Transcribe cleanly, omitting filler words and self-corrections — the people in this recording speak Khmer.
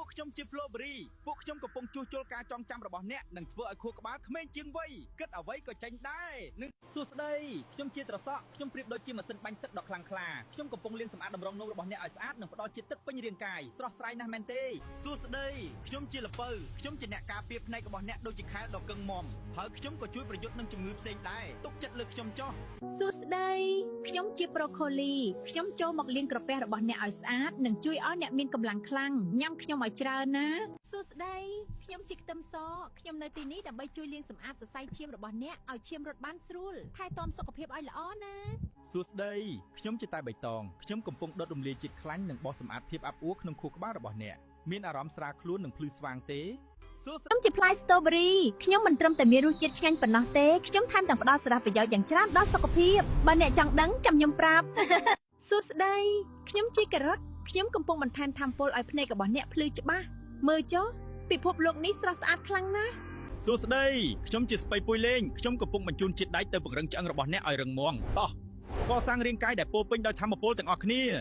ពួកខ្ញុំជា Flowberry ពួកខ្ញុំកំពុងជួសជុលការចងចាំរបស់អ្នកនិងធ្វើឲ្យខួរក្បាលក្មេងជាងវ័យគិតអ្វីក៏ចេញដែរនឹងសួស្តីខ្ញុំជាត្រសក់ខ្ញុំប្រៀបដូចជាម៉ាស៊ីនបាញ់ទឹកដ៏ខ្លាំងក្លាខ្ញុំកំពុងលាងសម្អាតតម្រងនោមរបស់អ្នកឲ្យស្អាតនិងផ្ដល់ជាតិទឹកពេញរាងកាយស្រស់ស្រាយណាស់មែនទេសួស្តីខ្ញុំជាល្ពៅខ្ញុំជាអ្នកការពារភ្នែករបស់អ្នកដូចជាខែលដ៏កឹងមាំហើយខ្ញុំក៏ជួយប្រយុទ្ធនឹងជំងឺផ្សេងដែរទុកចិត្តលើខ្ញុំចុះ សួស្តីខ្ញុំជាប្រូខូលីខ្ញុំចូលមកលាងក្រពះរបស់អ្នកឲ្យស្អាតនិងជួយឲ្យអ្នកមានកម្លាំងខ្លាំងញ៉ាំខ្ញុំឲ្យច្រើនណាសួស្តីខ្ញុំជាខ្ទឹមសខ្ញុំនៅទីនេះដើម្បីជួយលាងសម្អាតសរសៃឈាមរបស់អ្នកឲ្យឈាមរត់បានស្រួលថែទាំសុខភាពឲ្យល្អណា សួស្តីខ្ញុំជាតែបៃតងខ្ញុំកំពុងដុតរំលាយជាតិខ្លាញ់និងបោសសម្អាតភាពអាប់អួរក្នុងខួរក្បាលរបស់អ្នកមានអារម្មណ៍ស្រាលខ្លួននិងភ្លឺស្វាងទេសួស្ ខ្ញុំជាផ្លែ strawberry ខ្ញុំមិនត្រឹមតែមានរសជាតិឆ្ងាញ់ប៉ុណ្ណោះទេខ្ញុំថែមទាំងផ្ដល់សារៈប្រយោជន៍យ៉ាងច្រើនដល់សុខភាពបើអ្នកចង់ដឹងចាំខ្ញុំប្រាប់ សួស្តីខ្ញុំជាការ៉ុតខ្ញុំកំពុងបន្ថែមថាមពលឲ្យភ្នែករបស់អ្នកភ្លឺច្បាស់មើលចុះពិភពលោកនេះស្រស់ស្អាតខ្លាំងណាស់ សួស្តីខ្ញុំជាស្ពៃពុយលេងខ្ញុំកំពុងបញ្ជូនជាតិដែកទៅពង្រឹងឆ្អឹងរបស់អ្នកឲ្យរឹងមាំតោះកសាងរាងកាយដែលពោរពេញដោយថាមពលទាំងអស់គ្នា។